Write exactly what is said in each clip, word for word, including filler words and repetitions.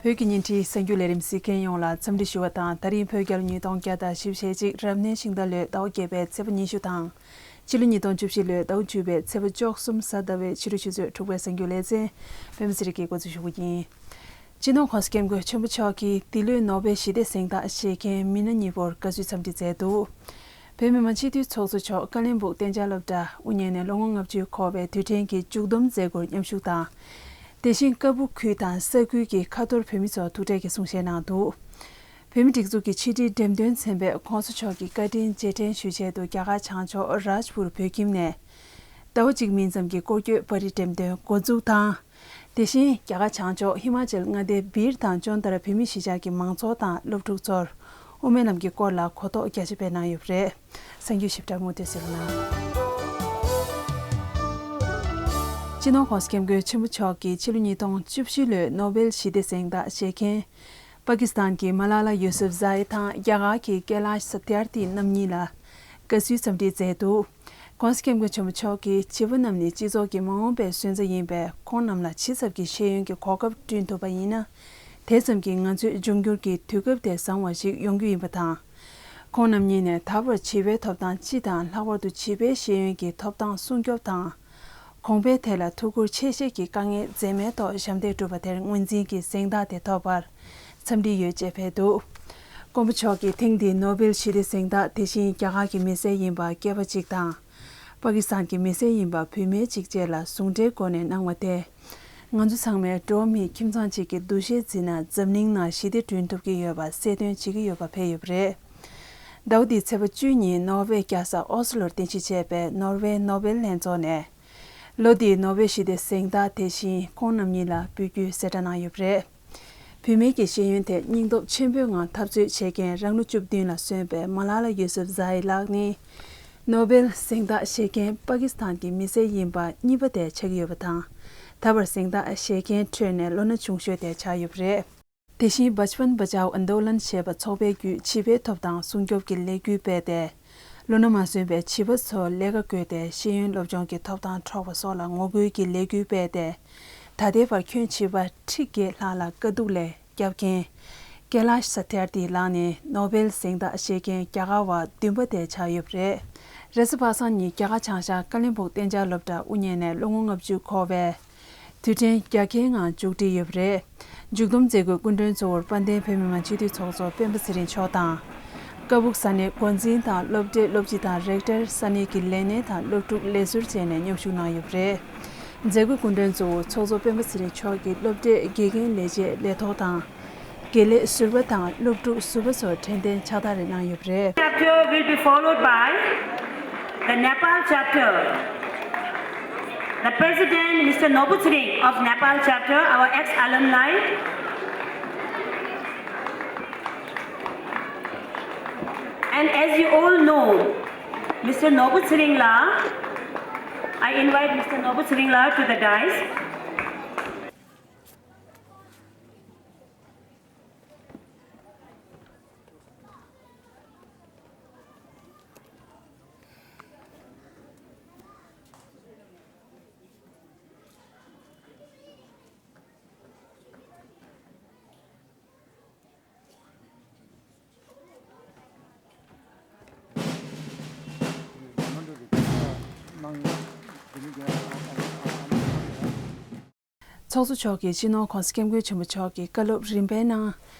བོད་ཀྱི་བརྙན་འཕྲིན་གསར་འགྱུར་ལས་རིམ་གཟིགས་མཁན་ཡོངས་ལ་འཚམས་འདྲི་ཞུ་བ་དང་། ད་རིང་བོད་རྒྱལ་ལོ་ཉིས་སྟོང་བརྒྱ་དང་བཞི་བཅུ་ཞེ་གཅིག་རབ་གནས་ཤིང་རྟ་ལོའི་ཟླ་བ་བརྒྱད་པའི་ཚེས་པ་ཉི་ཤུ་དང་། ཕྱི་ལོ་ཉིས་སྟོང་བཅུ་བཞི་ལོའི་ཟླ་བ་བཅུ་པའི་ཚེས་པ་བཅུ་གསུམ་གཟའ་ཟླ་བའི་ཕྱི་དྲོ་ཆུ་ཚོད་དྲུག་པའི་གསར་འགྱུར་ལེ་ཚན་པད་མ་ཚེ་རིང་གིས་འགོ་འཛུགས་ཞུ་རྒྱུ་ཡིན། སྤྱི་ནོར་༸གོང་ས་༸སྐྱབས་མགོན་ཆེན་པོ་མཆོག་གིས་འདི་ལོའི་ནོ་བེལ་ཞི་བདེ་གཟེངས་རྟགས་བཞེས་མཁན་མི་སྣ་གཉིས་པོར་དགའ་བསུའི་འཚམས་འདྲི་མཛད་འདུག་བོད་མི་མང་སྤྱི་འཐུས་ཚོགས་གཙོ་མཆོག་ཀ་བློན་སྦུག་གཏན་འཇགས་སློབ་གྲྭ་དབུ་བརྙེས་ནས་ལོ་ངོ་ལྔ་བཅུ་འཁོར་བའི་དུས་དྲན་གྱི་མཇུག་བསྡོམས་མཛད་སྒོར་མཉམ་ཞུགས་དང་། དེ་བཞིན་ཀ་སྦུག་ཁུལ་དང་ས་ཁུལ་གྱི་ཁ་ཐོར་བོད་མི་ཚོར་ཐུགས་ཁྲལ་གྱི་གསུང་བཤད་གནང་འདུག་བོད་མི་སྒྲིག་འཛུགས་ཀྱི་ཕྱི་དྲིལ་འགྲེམས་སྟོན་ཚན་པས་༸གོང་ས་མཆོག་གི་བཀའ་དྲིན་རྗེས་དྲན་ཞུ་ཆེད་དུ་རྒྱ་གར་བྱང་ཕྱོགས་རཱཇ་པུར་བོད་ཁྱིམ་ནས་ཟླ་བ་གཅིག་མིན་ཙམ་གྱི་སྐོར་སྐྱོད་པར་རིས་འགྲེམས་སྟོན་འགོ་འཛུགས་དང་། དེ་བཞིན་རྒྱ་གར་བྱང་ཕྱོགས་ཧི་མ་ཅལ་མངའ་སྡེའི་སྦིར་དང་ཅོན་ཏ་ར་བོད་མི་གཞིས་ཆགས་ཀྱི་མང་ཚོགས་དང་སློབ་ཕྲུག་ཚོར་དབུ་མའི་ལམ་གྱི་སྐོར་ལ་གོ་རྟོགས་རྒྱ་ཆེ་སྤེལ་གནང་ཡོད་པ་རེད། གསར་འགྱུར་ཞིབ་ཕྲ་མུ་མཐུད་གསན་རོགས་གནང་། སྤྱི་ནོར་༸གོང་ས་༸སྐྱབས་མགོན་ཆེན་པོ་མཆོག་གིས་ཕྱི་ལོ་ཉིས་སྟོང་བཅུ་བཞི་ལོའི་ནོ་བེལ་ཞི་བདེ་གཟེངས་རྟགས་བཞེས་མཁན་པ་ཀི་སི་ཐན་གྱི་མ་ལ་ལ་ཡུ་སུབ་ཛ་ཨི་དང་རྒྱ་གར་གྱི་ཀེ་ལཱཤ་ས་ཐི་ཨར་ཐི་རྣམ་གཉིས་ལ་དགའ་བསུའི་འཚམས་འདྲི་མཛད་འདུག ༸གོང་ས་༸སྐྱབས་མགོན་ཆེན་པོ་མཆོག་གིས་བྱིས་པ་རྣམས་ནི་སྤྱི་ཚོགས་ཀྱི་མ་འོངས་པའི་སོན་རྩ་ཡིན་པས། ཁོང་རྣམས་ལ་ཇི་ཙམ་གྱི་ཤེས་ཡོན་གྱི་གོ་སྐབས་བསྐྲུན་ཐུབ་པ་ཡིན་ན། དེ་ཙམ་གྱིས་ང་ཚོའི་འབྱུང་འགྱུར་གྱི་དུས་སྐབས་དེ་བཟང་བ་ཞིག་ཡོང་རྒྱུ་ཡིན་པ་དང་། ཁོང་རྣམ་གཉིས་ནས་ད་བར་བྱིས་པའི་ཐོབ་ཐང་སྤྱི་དང་། ལྷག་པར་དུ་བྱིས་པའི་ཤེས་ཡོན་གྱི་ཐོབ་ཐང་སྲུང་སྐྱོབ་དང་། གོང་འཕེལ་ཐད་ལ་ཐུགས་ཁུར་ཆེ་བཞེས་ཀྱིས་དཀའ་ངལ་འཛེམས་མེད་ཐོག་ཞབས་འདེགས་བསྒྲུབས་པ་དེར་ངོས་འཛིན་གྱིས་གཟེངས་རྟགས་དེ་ཐོབ་པར་འཚམས་འདྲི་ཡོད་ཅེས་ཕེབས་འདུག་མགོན་པོ་མཆོག་གིས་ཐེངས་འདིའི་ནོ་བེལ་ཞི་བདེ་གཟེངས་རྟགས་དེ་བཞིན་རྒྱ་གར་གྱི་མི་སེར་ཡིན་པ་སྐྱེས་པ་གཅིག་དང་། པ་ཀི་སི་ཐན་གྱི་མི་སེར་ཡིན་པ་བུད་མེད་གཅིག་བཅས་ལ་ཟུང་འབྲེལ་སྒོ་ནས་གནང་བ་དེས། ང་ཚོ་ཚང་མས་འགྲོ་བ་མིའི་ཁྱིམ་ཚང་གཅིག་གི་འདུ་ཤེས་འཛིན་ན་འཛམ་གླིང་ནང་ཞི་བདེ་བསྐྲུན་ཐུབ་ཀྱི་ཡོད་པ་གསལ་སྟོན་བྱེད་ཀྱི་ཡོད་པ་ཕེབས་ཡོད་པ་རེད། ཟླ་བ་འདིའི་ཚེས་པ་བཅུ་ཉིན་ནོར་ཝེ་རྒྱལ་ས་ཨོ་སི་ལོར་རྟེན་གཞི་བྱས་པའི་ནོར་ཝེ་ནོ་བེལ་ལྷན་ཚོགས་ནས། ལོ་འདིའི་ནོ་བེལ་ཞི་བདེ་གཟེངས་རྟགས་དེ་བཞིན་ཁོང་རྣམ་གཉིས་ལ་འབུལ་རྒྱུའི་གསལ་བསྒྲགས་གནང་ཡོད་པ་རེད། བུད་མེད་ཀྱི་ཤེས་ཡོན་ཐད་སྙིང་སྟོབས་ཆེན་པོའི་ངང་འཐབ་རྩོད་བྱེད་མཁན་རང་ལོ་བཅུ་བདུན་ལ་སོན་པའི་མ་ལ་ལ་ཡུ་སུབ་ཛ་ཨི་ལགས་ནི། ནོ་བེལ་གཟེངས་རྟགས་བཞེས་མཁན་པ་ཀི་སི་ཐན་གྱི་མི་སེར་ཡིན་པ་གཉིས་པ་དེ་ཆགས་ཀྱི་ཡོད་པ་དང་། ད་བར་གཟེངས་རྟགས་བཞེས་མཁན་ཁྲོད་ནས་ལོ་ན་ཆུང་ཤོས་དེ་ཆགས་ཡོད་པ་རེད། དེ་བཞིན་Bachpan Bachao Andolan ཞེས་པ་ཚོགས་པའི་བརྒྱུད་བྱིས་པའི་ཐོབ་ཐང་སྲུང་སྐྱོབ་ཀྱི་ལས་འགུལ་སྤེལ་ཏེ། ལོ་ན་མ་སོན་པའི་བྱིས་པ་ཚོར་ལས་ཀ་བགོས་ཏེ་ཤེས་ཡོན་སློབ་སྦྱོང་གི་ཐོབ་ཐང་འཕྲོག་པ་སོགས་ལ་ངོ་རྒོལ་གྱི་ལས་འགུལ་སྤེལ་ཏེ། ད་ལྟའི་བར་ཁྱོན་བྱིས་པ་ཁྲི་བརྒྱད་ལྷག་ལ་དཀའ་སྡུག་ལས་བསྐྱབས་མཁན། ཀེ་ལཱཤ་ས་ཐི་ཨར་ཐི་ལགས་ནི་ནོ་བེལ་གཟེངས་རྟགས་བཞེས་མཁན་རྒྱ་གར་བ་བདུན་པ་དེ་ཆགས་ཡོད་པ་རེད། རེས་གཟའ་པ་སངས་ཉིན་རྒྱ་གར་བྱང་ཤར་ཀ་ལིམ་པོང་གཏན་འཇགས་སློབ་གྲྭ་དབུ་བརྙེས་ནས་ལོ་ངོ་ལྔ་བཅུ་འཁོར་བའི་དུས་དྲན་རྒྱ་སྐྱེད་ངང་མཇུག་སྒྲིལ་ཡོད་པ་རེད། མཇུག་བསྡོམས་མཛད་སྒོའི་སྐུ་མགྲོན་གཙོ་བོར་དཔལ་ལྡན་བོད་མི་མང་སྤྱི་འཐུས་ཚོགས་གཙོ་སྤེན་པ་ཚེ་རིང་མཆོག་དང་། ཀ་སྦུག་ས་གནས་འགོ་འཛིན་དང་སློབ་གྲྭའི་སློབ་སྤྱི་དང་རེག་ཊར། ས་གནས་ཀྱི་ལས་སྣེ་དང་སློབ་ཕྲུག་ལས་ཟུར་བཅས་ནས་མཉམ་ཞུགས་གནང་ཡོད་པ་རེད། མཛད་སྒོའི་སྐུ་མགྲོན་གཙོ་བོ་ཚོགས་གཙོ་སྤེན་པ་ཚེ་རིང་མཆོག་གིས་སློབ་གྲྭའི་དགེ་རྒན་ལས་བྱེད་ལས་ཐོག་དང་། དགེ་ལས་ཟུར་པ་དང་སློབ་ཕྲུག་ཟུར་པ་ཚོར་དྲན་རྟེན་ཕྱག་རྟགས་རེ་གནང་ཡོད་པ་རེད། Chapter will be followed by the Nepal chapter. The president, Mister Nobu Tsering of Nepal chapter, our ex-alumni. And as you all know, Mister Nobu Tsering la, I invite Mister Nobu Tsering la to the dais. ཚོགས་གཙོ་མཆོག་གིས་སྤྱི་ནོར་༸གོང་ས་༸སྐྱབས་མགོན་ཆེན་པོ་མཆོག་གི་བཀའ་སློབ་རིམ་པའི་ནང་།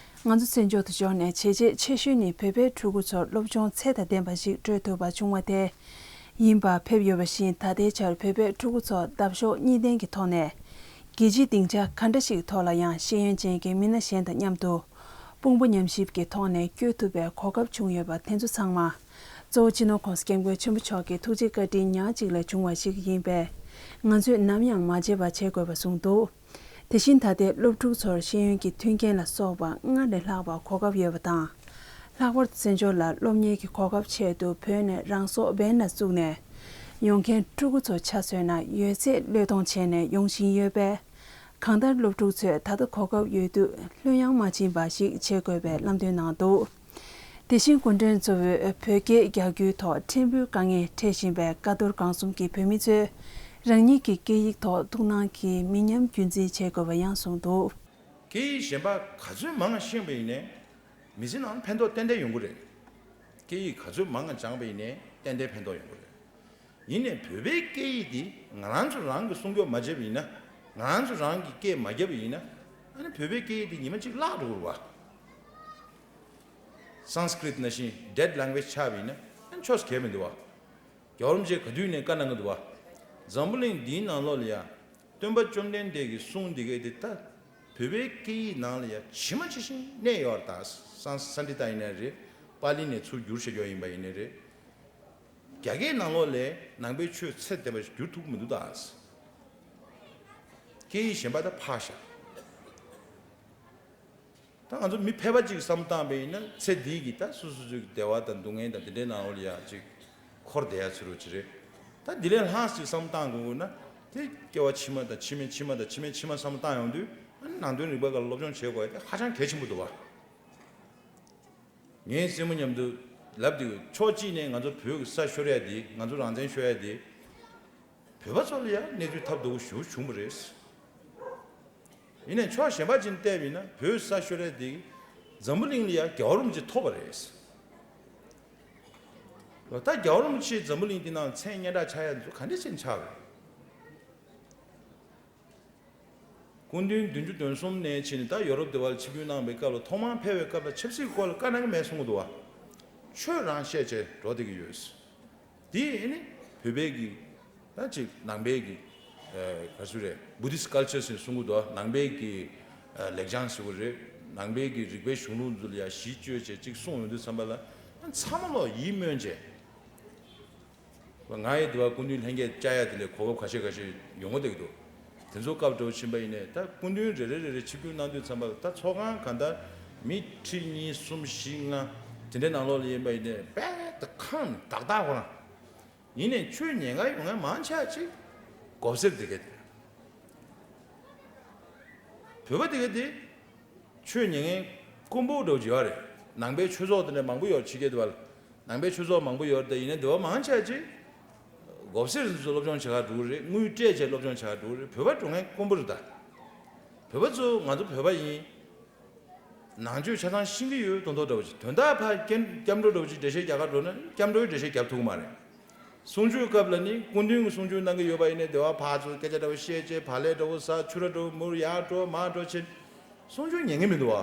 ང་ཚོ་བཙན་བྱོལ་དུ་འབྱོར་ནས་བྱས་རྗེས་ཆེ་ཤོས་ནི་བོད་པའི་ཕྲུ་གུ་ཚོར་སློབ་སྦྱོང་ཚད་དང་ལྡན་པ་ཞིག་སྤྲོད་ཐུབ་པ་བྱུང་བ་དེ་ཡིན་པ་ཕེབས་ཡོད་པ་བཞིན། ད་ལྟའི་ཆར་བོད་པའི་ཕྲུ་གུ་ཚོ་འདབ་གཤོག་གཉིས་ལྡན་གྱི་ཐོག་ནས་རྒྱལ་སྤྱིའི་སྡིངས་ཆ་ག་འདྲ་ཞིག་ཐོག་ལ་ཡང་ཤེས་ཡོན་ཅན་གྱི་མི་སྣ་གཞན་དང་མཉམ་དུ་དཔུང་པ་མཉམ་གཤིབ་ཀྱི་ཐོག་ནས་བསྐྱོད་ཐུབ་པའི་གོ་སྐབས་བྱུང་ཡོད་པ་དེ་ཚོ་ཚང་མ། གཙོ་བོ་སྤྱི་ནོར་༸གོང་ས་༸སྐྱབས་མགོན་ཆེན་པོ་མཆོག་གི་ཐུགས་རྗེ་བཀའ་དྲིན་ཉག་གཅིག་ལས་བྱུང་བ་ཞིག་ཡིན་པས། ང་ཚོས་ནམ་ཡང་མ་བརྗེད་པ་བྱེད་དགོས་པ་གསུངས་འདུག་དེ་བཞིན་ད་ལྟའི་སློབ་ཕྲུག་ཚོར་ཤེས་ཡོན་གྱི་མཐུན་རྐྱེན་ལ་སོགས་པ་སྔར་ལས་ལྷག་པ་གོ་སྐབས་ཡོད་པ་དང་། ལྷག་པར་དུ་བཙན་བྱོལ་ལ་སློབ་གཉེར་གྱི་གོ་སྐབས་ཆེད་དུ་བོད་ནས་རང་སྲོག་འབེན་ལ་བཙུགས་ནས་ཡོང་མཁན་ཕྲུ་གུ་ཚོ་ཆ་མཚོན་ན། ཡོད་ཚད་བློས་གཏོང་བྱས་ནས་ཡོང་བཞིན་ཡོད་པས། གང་ལྟར་སློབ་ཕྲུག་ཚོས་ད་ལྟ་གོ་སྐབས་ཡོད་དུས་ལྷོད་ཡངས་མ་ཕྱིན་པ་ཞིག་བྱེད་དགོས་པའི་ལམ་སྟོན་གནང་འདུག་དེ་བཞིན་སྐུ་མགྲོན་གཙོ་བོས་བོད་སྐད་རྒྱག་རྒྱུའི་ཐོག་ཕྲན་བུའི་དཀའ་ངལ་འཕྲད་བཞིན་པའི་ཀ་རྡོར་སྒང་གསུམ་གྱི་བོད་མི་ཚོས་རང་ཉིད་ཀྱི་སྐད་ཡིག་ཐོག་ཐུགས་སྣང་གིས་མི་ཉམས་རྒྱུན་འཛིན་བྱེད་དགོས་པ་ཡང་གསུངས་འདུག་སྐད་ཡིག་གཞན་པ་ག་ཚོད་མང་ང་ཤེས་པ་ཡིན་ནའི་མི་ཚེ་ནང་ཕན་ཐོགས་ཏན་ཏན་ཡོང་གི་རེད། སྐད་ཡིག་ག་ཚོད་མང་ང་སྦྱངས་པ་ཡིན་ནའི་ཏན་ཏན་ཕན་ཐོགས་ཡོང་གི་རེད། ཡིན་ནའི་བོད་པའི་སྐད་ཡིག་འདི་ང་རང་ཚོ་རང་གིས་སྲུང་སྐྱོབ་མ་བྱས་པ་ཡིན་ན། ང་རང་ཚོ་རང་གིས་སྐད་མ་བརྒྱབ་པ་ཡིན་ན། ཨ་ནི་བོད་པའི་སྐད་ཡིག་འདི་ཉི་མ་གཅིག་བརླག་འགྲོ་གི་རེད་བ། སཾ་སྐྲྀཏ་ནང་བཞིན་ཌེཌ་ལེང་གུ་ཨེཇ་ཆགས་པ་ཡིན་ན་ཨ་ནི་ཆོས་གལ་མི་འདུག་བ། རྒྱལ་བ་རིན་པོ་ཆེ་ག་དུས་ནས་བཀའ་གནང་གི་འདུག་བ། འཛམ་བུ་གླིང་འདིའི་ནང་ལོགས་ལ་ཡ། སྟོན་པ་བཅོམ་ལྡན་འདས་ཀྱི་གསུང་འདི་གའི་འདི་ལྟ། བོད་པའི་སྐད་ཡིག་ནང་ལ་ཡ་ཇི་མ་ཇི་བཞིན་གནས་ཡོད་རེད་ད། སཾ་སཾ་སྐྲྀཏ་ཡིན་ནའི་རེད། པཱ་ལི་ནས་ཚུར་བསྒྱུར་བྱ་རྒྱུ་ཡིན་པ་ཡིན་ནའི་རེད། རྒྱ་སྐད་ནང་ལོགས་ལ་ནང་པའི་ཆོས་ཚད་ལྡན་པ་ཞིག་བསྒྱུར་ཐུབ་མི་འདུག་ད། སྐད་ཡིག་གཞན་པ་ད་ཕར་བཞག་ད་ང་ཚོ་མི་ཕལ་པ་ཅིག་བསམ་བློ་བཏང་པ་ཡིན་ན་ཚེ་འདི་གི་ད་སོ་སོ་སོ་གི་བདེ་བ་དང་སྡུག་བསྔལ་དང་དེ་འདྲའི་ནང་ལོགས་ལ་ཡ་ཅིག་འཁོར་བསྡད་ཡ་ཚོ་རུ་ཅིག་རེད། ད་འདི་ལས་ལྷག་ཅིག་བསམ་བློ་བཏང་དགོས་དགོས་ན་དེ་སྐྱེ་བ་ཕྱི་མ་དང་ཕྱི་མའི་ཕྱི་མ་དང་ཕྱི་མའི་ཕྱི་མ་བསམ་བློ་བཏང་ཡོང་དུས་ཨ་ནི་ནང་དོན་རིག་པའི་སྐོར་ལ་སློབ་སྦྱོང་བྱེད་དགོས་ཡ་དེ་ཧ་ཅང་གལ་ཆེན་པོ་འདུག་བ། ངའི་སེམས་མོ་མཉམ་དུ་ལབ་དེ་ཕྱོགས་གཅིག་ནས་ང་ཚོ་བོད་ཀྱི་ས་ཤོར་ཡ་དེ་ང་ཚོ་རང་བཙན་ཤོར་ཡ་དེ། བོད་པ་ཚོ་ལ་ཡང་གནས་ཚུལ་ཐབས་སྡུག་པོ་ཞེ་པོ་བྱུང་བ་རེད། ཡིན་ནའི་ཕྱོགས་གཞན་པ་ཅིག་བལྟས་པ་ཡིན་ན་བོད་ས་ཤོར་ཡ་དེ་འཛམ་བུ་གླིང་ལ་ཡང་རྒྱལ་བ་རིན་པོ་ཆེ་ཐོབ་པ་རེད། ད་རྒྱལ་བ་རིན་པོ་ཆེ་འཛམ་བུ་གླིང་འདི་ནང་མཚན་སྙན་གྲགས་ཆགས་ཡ་འདི་ཚོ་ག་འདྲ་བྱས་ནས་ཆགས་པ་རེད། སྐུ་ཕྲེང་བདུན་ཅུ་དོན་གསུམ་ནས་ཕྱིན་ནས་ད་ཡོ་རོབ་དེ་བར་ཆིབས་བསྒྱུར་གནང་བའི་སྐབས་ལ་ཐོག་མར་ཕེབས་པའི་སྐབས་ལ་ཆབ་སྲིད་སྐོར་ལ་བཀའ་གནང་གི་མེད་གསུང་གི་འདུག་བ། ཆོས་རང་བཤད་བྱས་འགྲོ་བསྡད་ཀྱི་ཡོད། དེ་ནི་བོད་པའི་གི་ད་ཅིག་ནང་པའི་གི་ག་ཚོད་རེད། བུ་དིསྟ་ཀལ་ཅར་ཟེར་གསུང་གི་འདུག་ནང་པའི་གི་ལེགས་བྱང་ཟེར་བ་རེད། ནང་པའི་གི་རིག་པའི་གཞུང་ལུགས་ཚོ་ལ་ཡ་གཞི་བཅོལ་བྱས་ཅིག་གསུང་ཡོང་དུས་ཙམ་པ་ལ་ཚང་མ་ལོག་ཡིད་སྨོན་བྱས། ང་ཡི་དུ་བ་སྐུ་མདུན་ལྷན་རྒྱས་བཅར་ཡ་དེ་ལས་གོ་སྐབས་ཁ་ཤས་ཁ་ཤས་ཡོང་གི་འདུག་དེ་ཚོ་སྐབས་འགྲོ་ཕྱིན་པ་ཡིན་ནའི་ད་སྐུ་མདུན་རེ་རེ་རེ་རེ་ཆིབས་བསྒྱུར་གནང་དུས་ཙམ་པ་ལ་ད་ཚོགས་ཁང་གང་ལྟར་མི་ཁྲི་གཉིས་གསུམ་བཞི་ལྔ་དེ་འདྲའི་ནང་ལོགས་ལ་ཡིན་པ་ཡིན་ནའི་དཔེ་ད་ཁང་ནི་ཏག་ཏག་ཁོ་རང་ཡིན་ནའི་ཆོས་ཉན་ག་ཡོང་མཁན་མང་ཆེ་བ་ཅིག་གོ་སེར་དེ་ག་དེ། བོད་པ་དེ་ག་དེ་ཆོས་ཉན་མཁན་དཀོན་པོ་འདྲ་བོ་ཅིག་ཡོད་རེད། ནང་པའི་ཆོས་ཚོགས་དེ་འདྲ་མང་པོ་ཡོད་ཕྱི་རྒྱལ་དུ་བ་ལ། ནང་པའི་ཆོས་ཚོགས་མང་པོ་ཡོད་རེད་དེ་ཡིན་ནའི་དེ་བ་མང་ཆེ་བ་ཅིག་གོ་སེར་ཚོ་སློབ་སྦྱོང་བྱེད་ག་འགྲོ་གི་རེད། དངུལ་སྤྲད་བྱས་སློབ་སྦྱོང་བྱེད་ག་འགྲོ་གི་རེད། བོད་པ་འགྲོ་མཁན་དཀོན་པོ་རེད་ད། བོད་པ་ཚོ་ང་ཚོ་བོད་པ་ཡིན། ནང་ཆོས་ཆ་ཚང་ཤེས་ཀྱི་ཡོད་མདོག་མདོག་འདྲ་བོ་ཅིག་དོན་དག་ཕར་སྐྱབས་སྐྱབས་འགྲོ་འདྲ་བོ་ཅིག་འགྲེལ་བཤད་རྒྱག་ག་འགྲོ་ན་སྐྱབས་འགྲོའི་འགྲེལ་བཤད་རྒྱབ་ཐུབ་ཀྱི་མ་རེད། གསུང་ཆོས་སྐབས་ལ་ནི་སྐུ་མདུན་གྱི་གསུང་ཆོས་གནང་གི་ཡོད་པ་ཡིན་ནའི་དེ་བ་ཕར་ཚུར་སྐད་ཆ་འདྲ་བོ་བཤད་བྱས་བག་ལེབ་འདྲ་བོ་ཟ་ཕྱུ་ར་འདྲ་བོ་མུར་ཡར་འགྲོ་མར་འགྲོ་བྱེད། གསུང་ཆོས་ཉན་གི་མི་འདུག་བ།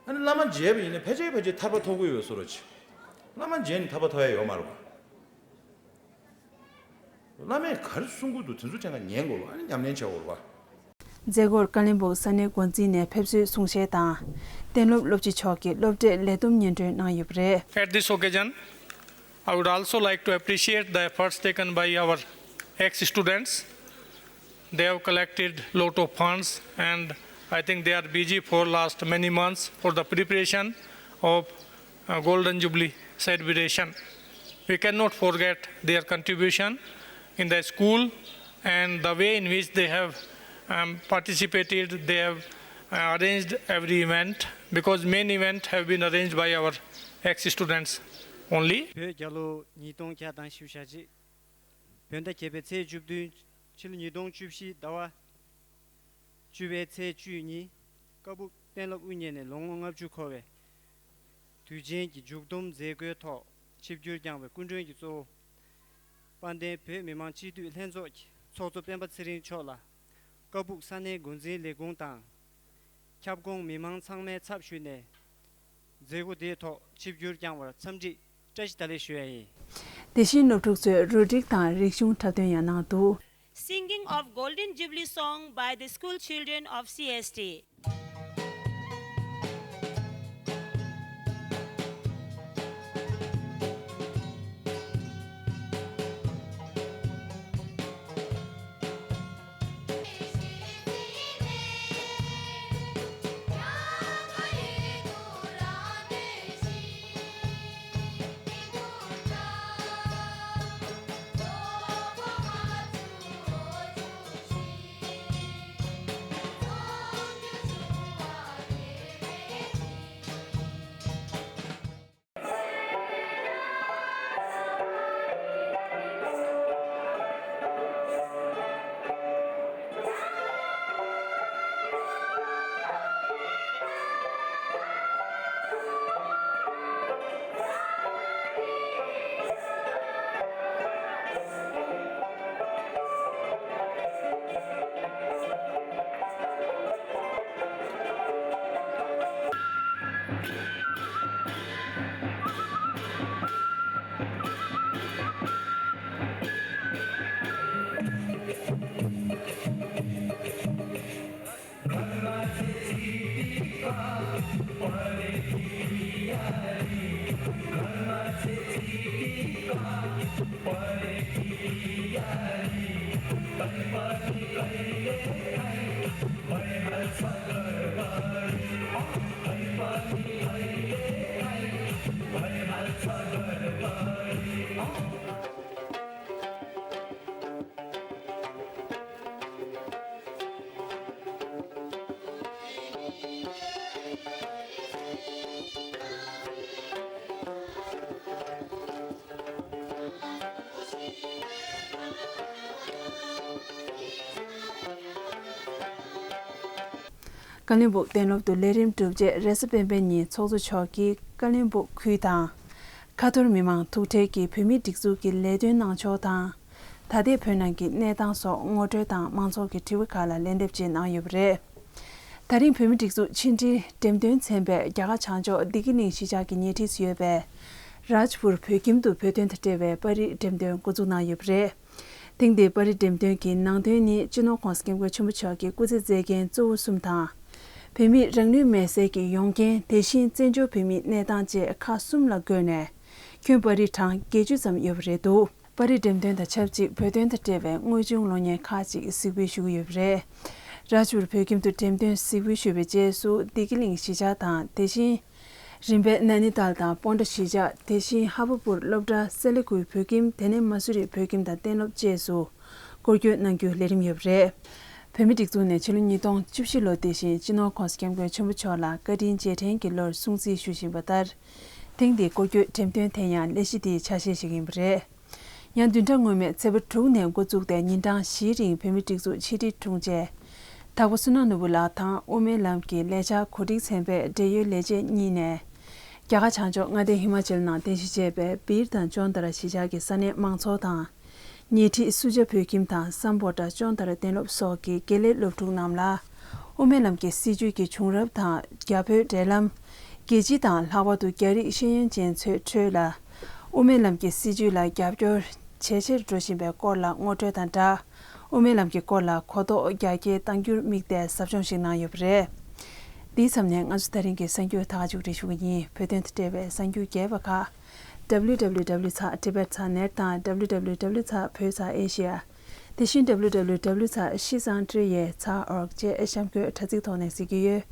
ཨ་ནི་བླ་མ་མཇལ་བ་ཡིན་ན་ཕལ་ཆེར་ཕལ་ཆེར་ཐར་པ་ཐོབ་ཀྱི་ཡོད་བཟོ་འདྲ་ཅིག་བླ་མ་མཇལ་ནས་ཐར་པ་ཐོབ་ཡ་ཡོད་མ་རེད་བ། བླ་མས་ག་རེ་གསུང་གི་འདུག་དེ་ཚོ་ཕྲན་ཁ་ཉན་དགོས་རེད་བ། ཨ་ནི་ཉམས་ལེན་བྱེད་དགོས་རེད་བ། མཛད་སྒོར་ཀ་ལོན་སྦུག་ས་གནས་འགོ་འཛིན་ནས་ཕེབས་བསུའི་གསུང་བཤད་དང་། གཏན་སློབ་སློབ་སྤྱི་མཆོག་གིས་སློབ་གྲྭའི་ལས་བསྡོམས་སྙན་སྒྲོན་གནང་ཡོད་པ་རེད། At this occasion, I would also like to appreciate the efforts taken by our ex-students. They have collected lot of funds, and I think they are busy for last many months for the preparation of uh, Golden Jubilee celebration. We cannot forget their contribution in the school and the way in which they have um, participated, they have uh, arranged every event, because main event have been arranged by our ex-students only. བོད་རྒྱལ་ལོ་ཉིས་སྟོང་བརྒྱ་དང་བཞི་བཅུ་ཞེ་གཅིག་བོད་ཟླ་བརྒྱད་པའི་ཚེས་བཅུ་བདུན། ཕྱི་ལོ་ཉིས་སྟོང་བཅུ་བཞི་ཟླ་བ་བཅུ་པའི་ཚེས་བཅུ་གཉིས། ཀ་སྦུག་གཏན་སློབ་དབུ་བརྙེས་ནས་ལོ་ངོ་ལྔ་བཅུ་འཁོར་བའི་དུས་ཆེན་གྱི་མཇུག་བསྡོམས་མཛད་སྒོའི་ཐོག་ཆིབས་བསྒྱུར་བསྐྱངས་པའི་སྐུ་མགྲོན་གྱི་གཙོ་བོ་དཔལ་ལྡན་བོད་མི་མང་སྤྱི་འཐུས་ལྷན་ཚོགས་ཀྱི་ཚོགས་གཙོ་སྤེན་པ་ཚེ་རིང་མཆོག་ལ། ཀ་སྦུག་ས་གནས་འགོ་འཛིན་ལས་ཁུངས་དང་། ཁྱབ་ཁོངས་མི་མང་ཚང་མའི་ཚབ་ཞུས་ནས། མཛད་སྒོ་དེའི་ཐོག་ཆིབས་བསྒྱུར་བསྐྱངས་པར་འཚམས་འདྲི་བཀྲ་ཤིས་བདེ་ལེགས་ཞུ་ཡ་ཡིན། དེ་བཞིན་སློབ་ཕྲུག་ཚོས་རུ་སྒྲིག་དང་རིག་གཞུང་འཁྲབ་སྟོན་ཡང་གནང་འདུག Singing of Golden Jubilee song by the school children of C S T. ཀ་ལིམ་པོང་གཏན་སློབ་ཏུ་ལས་རིམ་གྲུབ་རྗེས་རེས་གཟའ་སྤེན་པའི་ཉིན་ཚོགས་གཙོ་མཆོག་གིས་ཀ་ལིམ་པོང་ཁུལ་དང་། ཁ་ཐོར་མི་མང་ཐུག་འཕྲད་ཀྱིས་བོད་མིའི་སྒྲིག་འཛུགས་ཀྱི་ལས་དོན་གནང་ཕྱོགས་དང་། ད་ལྟའི་བོད་ནང་གི་གནས་སྟངས་སོགས་ངོ་སྤྲོད་དང་མང་ཚོགས་ཀྱི་དྲི་བ་ཁག་ལ་ལན་འདེབས་ཆེད་གནང་ཡོད་པ་རེད། ད་རིང་བོད་མིའི་སྒྲིག་འཛུགས་ཕྱི་འབྲེལ་འགྲེམས་སྟོན་ཚན་པས་རྒྱ་གར་བྱང་ཕྱོགས་བདེ་སྐྱིད་གླིང་གཞིས་ཆགས་ཀྱི་ཉེ་འཁྲིས་སུ་ཡོད་པའི་རཱཇ་པུར་བོད་ཁྱིམ་དུ་བོད་དོན་དང་འབྲེལ་བའི་པར་རིས་འགྲེམས་སྟོན་འགོ་འཛུགས་གནང་ཡོད་པ་རེད། ཐེངས་འདིའི་པར་རིས་འགྲེམས་སྟོན་གྱི་ནང་དོན་ནི་སྤྱི་ནོར་༸གོང་ས་༸སྐྱབས་མགོན་ཆེན་པོ་མཆོག་གི་སྐུ་ཚེ་མཛད་འགན་གཙོ་བོ་གསུམ་དང་། བོད་མིས་རང་ལུས་མེར་སྲེག་གིས་ཡོང་རྐྱེན་དེ་བཞིན་བཙན་བྱོལ་བོད་མིའི་གནས་སྟངས་བཅས་ཁག་གསུམ་ལ་བགོས་ནས། ཁྱོན་པར་རིས་གྲངས་བརྒྱད་ཅུ་ཙམ་ཡོད་པ་རེད་འདུག་པར་རིས་འགྲེམས་སྟོན་དང་ཆབས་ཅིག་བོད་དོན་དང་འབྲེལ་བའི་དངོས་བྱུང་གློག་བརྙན་ཁག་ཅིག་གཟིགས་འབུལ་ཞུ་གི་ཡོད་པ་རེད། རཱཇ་པུར་བོད་ཁྱིམ་དུ་འགྲེམས་སྟོན་གཟིགས་འབུལ་ཞུས་པའི་རྗེས་སུ་བདེ་སྐྱིད་གླིང་གཞིས་ཆགས་དང་དེ་བཞིན། རིམ་པས་ནཱ་ནི་ཏཱལ་དང་པོན་ཊ་གཞིས་ཆགས། དེ་བཞིན་ཧ་བ་པུར་སློབ་གྲྭ་སེ་ལི་ཀུའི་བོད་ཁྱིམ། དེ་ནས་མ་སུ་རི་བོད་ཁྱིམ་དང་གཏན་སློབ་བཅས་སུ་སྐོར་སྐྱོད་གནང་རྒྱུའི་ལས་རིམ་ཡོད་པ་རེད། བོད་མིའི་སྒྲིག་འཛུགས་ནས་ཕྱི་ལོ་ཉིས་སྟོང་བཅུ་བཞི་ལོ་དེ་བཞིན་སྤྱི་ནོར་༸གོང་ས་༸སྐྱབས་མགོན་ཆེན་པོ་མཆོག་ལ་བཀའ་དྲིན་རྗེས་དྲན་གྱི་བློར་སྲུང་བརྩི་ཞུ་བཞིན་པ་ལྟར། ཐེངས་འདིའི་སྐོར་སྐྱོད་འགྲེམས་སྟོན་དེ་ཡང་ལས་གཞི་དེའི་ཆ་ཤས་ཤིག་ཡིན་པ་རེད། ཡང་བདུན་ཕྲག་སྔོན་མའི་ཚེས་པ་དྲུག་ནས་འགོ་བཙུགས་ཏེ་ཉིན་གྲངས་བཞིའི་རིང་བོད་མིའི་སྒྲིག་འཛུགས་ཕྱི་དྲིལ་དྲུང་ཆེ། དྭགས་པོ་བསོད་ནམས་ནོར་བུ་ལགས་དང་དབུ་མའི་ལམ་གྱི་ལས་འཆར་གོ་སྒྲིག་ཚན་པའི་འབྲེལ་ཡོད་ལས་བྱེད་གཉིས་ནས། རྒྱ་གར་བྱང་ཕྱོགས་མངའ་སྡེ་ཧི་མ་ཅལ་ནང་རྟེན་གཞི་བྱས་པའི་སྦིར་དང་ཅོན་ཏ་ར་གཞིས་ཆགས་ཀྱི་ས་གནས་མང་ཚོགས་དང་། ཉེ་འཁྲིས་སུ་ཇཱ་བོད་ཁྱིམ་དང་སམ་བྷོ་ཊ་ཅོན་ཏ་ར་གཏན་སློབ་སོགས་ཀྱི་དགེ་ལས་སློབ་ཕྲུག་རྣམས་ལ། དབུ་མའི་ལམ་གྱི་སྲིད་བྱུས་ཀྱི་བྱུང་རབས་དང་རྒྱ་བོད་འབྲེལ་ལམ། རྒྱལ་སྤྱི་དང་ལྷག་པར་དུ་རྒྱ་རིགས་ཤེས་ཡོན་ཅན་ཚོའི་ཁྲོད་ལ། དབུ་མའི་ལམ་གྱི་སྲིད་བྱུས་ལ་རྒྱབ་སྐྱོར་ཇེ་ཆེར་འགྲོ་བཞིན་པའི་སྐོར་ལ་ངོ་སྤྲོད་དང་སྦྲགས། དབུ་མའི་ལམ་གྱི་སྐོར་ལ་གོ་རྟོགས་རྒྱ་སྐྱེད་གཏང་རྒྱུར་དམིགས་ཏེ་ཟབ་སྦྱོང་ཞིག་གནང་ཡོད་པ་རེད། འདིའི་མཚམས་ནས་ང་ཚོ་ད་རིང་གི་གསར་འགྱུར་ད་ག་མཇུག་སྒྲིལ་ཞུ་གི་ཡིན། བོད་དོན་དང་འབྲེལ་བའི་གསར་འགྱུར་རྒྱས་པ་ཁག་W W W ཚེག་tibet ཚེག་net དང་W W W ཚེག་བོད་ཚེག་Asia། དེ་བཞིན་W W W ཚེག་ཤི་ཙང་ཀྲི་ཡེ་ཚེག་org བཅས་གཤམ་འཁོད་དྲ་ཚིགས་ཐོག་ནས་གཟིགས་ཀྱི་ཡོད།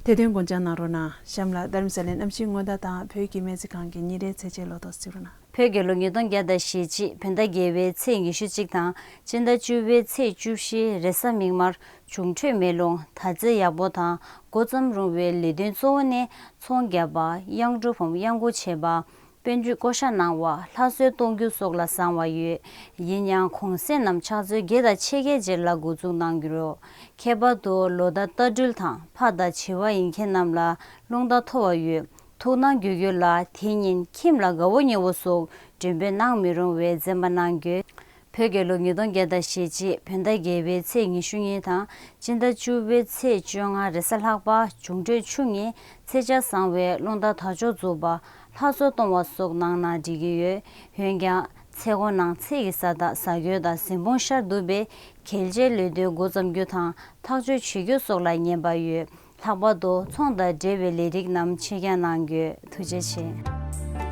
དེ་དོན་དགོངས་འཇགས་གནང་རོགས་གནང་། གཤམ་ལ་རྡ་རམ་ས་ལའི་གནམ་གཤིས་སྔོན་བརྡ་དང་བོད་ཀྱི་སྨན་རྩིས་ཁང་གི་ཉིན་རེའི་ཚེས་ཆའི་ལོ་ཐོ་གཟིགས་རོགས་གནང་། བོད་རྒྱལ་ལོ་ཉིས་སྟོང་བརྒྱ་དང་ཞེ་གཅིག་བོད་ཟླ་བརྒྱད་པའི་ཚེས་ཉི་ཤུ་གཅིག་དང་སྤྱི་ཟླ་བཅུ་པའི་ཚེས་བཅུ་བཞི་རེས་གཟའ་མིག་དམར་འབྱུང་འཕྲོད་མེ་རླུང་དར་རྩེ་ཡག་པོ་དང་འགོ་རྩོམ་རུང་བའི་ལས་དོན་གཙོ་བོ་ནི་ཚོང་བརྒྱབ་པ། གཡང་འབྲུག་བམ་གཡང་འགུག་བྱེད་པ། དཔལ་འབྱོར་བསྐོ་བཞག་གནང་བ། ལྷ་གསོལ་གཏོང་རྒྱུ་སོགས་ལ་བཟང་བ་ཡོད། ཡིན་ཡང་གུང་སེང་རྣམས་ཕྱག་ཚོད་བརྒྱད་དང་ཕྱེད་ཀའི་རྗེས་ལ་འགོ་འཛུགས་གནང་རྒྱུ་རེད། ཁྱད་པར་དུ་ལོ་ཟླ་རྟ་སྦྲུལ་དང་ཕག་དང་བྱི་བ་ཡིན་མཁན་རྣམས་ལ་རླུང་རྟ་མཐོ་བ་ཡོད། ཐུགས་སྣང་དགོས་རྒྱུ་ལ་དེ་ཉིན་ཁྱིམ་ལ་དགའ་བོ་ཉེ་བོ་སོགས་མགྲོན་འབོད་གནང་མི་རུང་བའི་འཛེམ་པ་གནང་དགོས། བོད་རྒྱལ་ལོ་ཉིས་སྟོང་བརྒྱ་དང་ཞེ་གཅིག་བོད་ཟླ་བརྒྱད་པའི་ཚེས་ཉི་ཤུ་གཉིས་དང་སྤྱི་ཟླ་བཅུ་པའི་ཚེས་བཅོ་ལྔ་རེས་གཟའ་ལྷག་པ་འབྱུང་འཕྲོད་ཆུ་ངེས་ཚེས་ཆ་བཟང་བའི་རླུང་རྟ་དར་ལྕོག་འཛུགས་པ། ལྷ་གསོལ་གཏོང་བ་སོགས་གནང་ན་འགྲིག་གི་ཡོད། འོན་ཀྱང་ཚེས་འགོ་ནང་ཚེས་ཀྱི་གཟའ་སྟག་གཟའ་འཁྱོལ་དང་གཟིམ་དཔོན་ཤར་འདུག་པས་གལ་ཆེའི་ལས་དོན་འགོ་བརྩམ་རྒྱུ་དང་ཐག་གཅོད་བྱེད་རྒྱུ་སོགས་ལ་ཉེན་པ་ཡོད། ལྷག་པར་དུ་ཚོང་དང་འབྲེལ་བའི་ལས་རིགས་རྣམས་ཕྱེད་ཀ་གནང་དགོས། ཐུགས་རྗེ་ཆེ།